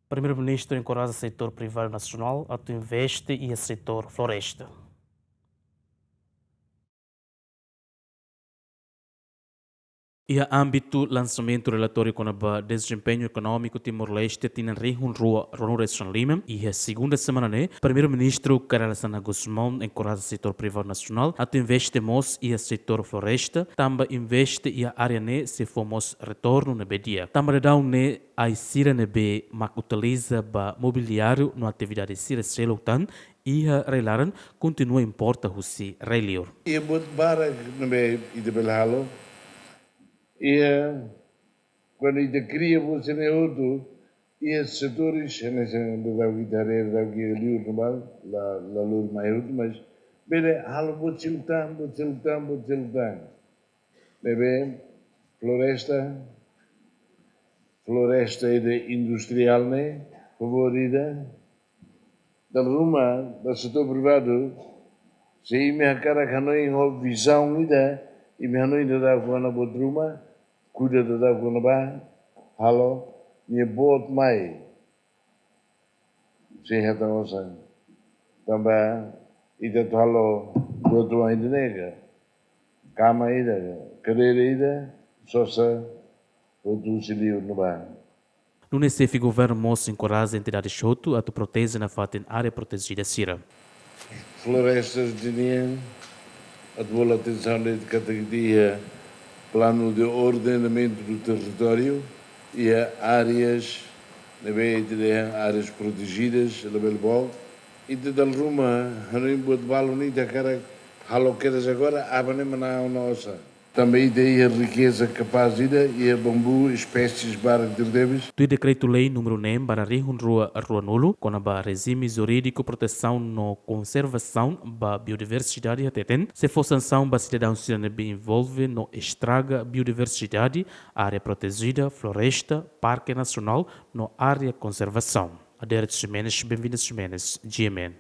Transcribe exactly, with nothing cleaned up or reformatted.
Primeiru-Ministru enkoraja setór privadu nasionál atu investe iha setór floresta. Iha ámbitu lansamentu relatóriu kona-ba dezempeñu ekonómiku Timor-Leste tinan rihun rua ruanulu-resin-lima, iha segunda semana ne'e, Primeiru-Ministru Kay Rala Xanana Gusmão enkoraja setór privadu nasionál atu investe mós iha setór floresta, tanba investe iha área ne'e sei fó mós retornu ne'ebé di'ak. Tanba daudaun ne'e, ai sira ne'ebé mak utiliza ba mobiliáriu no atividade sira seluk tan iha rai-laran kontinua importa husi rai-liur. Iha buat barak ne'ebé ita bele halo. Iha, kuandu ita kria buat sira-ne'e hotu, iha setores, hanesan daudaun ita haree daudaun iha liur ne'ebá, la, la lori mai hotu, mas bele halo buat seluk tan, buat seluk tan, buat seluk tan. Ne'ebé floresta, floresta ida industriál ne'e, favór ida, dala ruma ba setór privadu, se imi hakarak hanoin ho vizaun ida, imi hanoin daudaun kona-ba buat ruma, kuda daudaun kona-ba, halo, nia boot mai. Sei hetan osan. Tanba ita atu halo buat ruma ida-ne'e ka, kama ida, kadeira ida, sosa, hotu husi liur ne'ebá. Nune'e Xefe Governu mós enkoraja entidades hotu atu proteje nafatin área protejida sira. Florestas ida-ne'e, atu bolu atensaun de'it katak iha planu de ordenamentu do territóriu, iha áreas ne'ebé ita dehan áreas protejidas, labele book, ita dala ruma hanoin buat balun ita hakarak halo kedas agora, aban ne'e manán ona osan. Tanba ita iha rikeza kapás ida, iha bambu, espésies barak tebes. Tuir dekretu-lei númeru neen barra rihun rua ruanulu, kona-ba rejime jurídiku protesaun no konservasaun ba biodiversidade hateten, sei fó sansaun ba sidadaun sira ne'ebé envolve no estraga biodiversidade, área protejida, floresta, parke nasionál no área konservasaun. Adérito Ximenes, Benvinda Ximenes, G M N.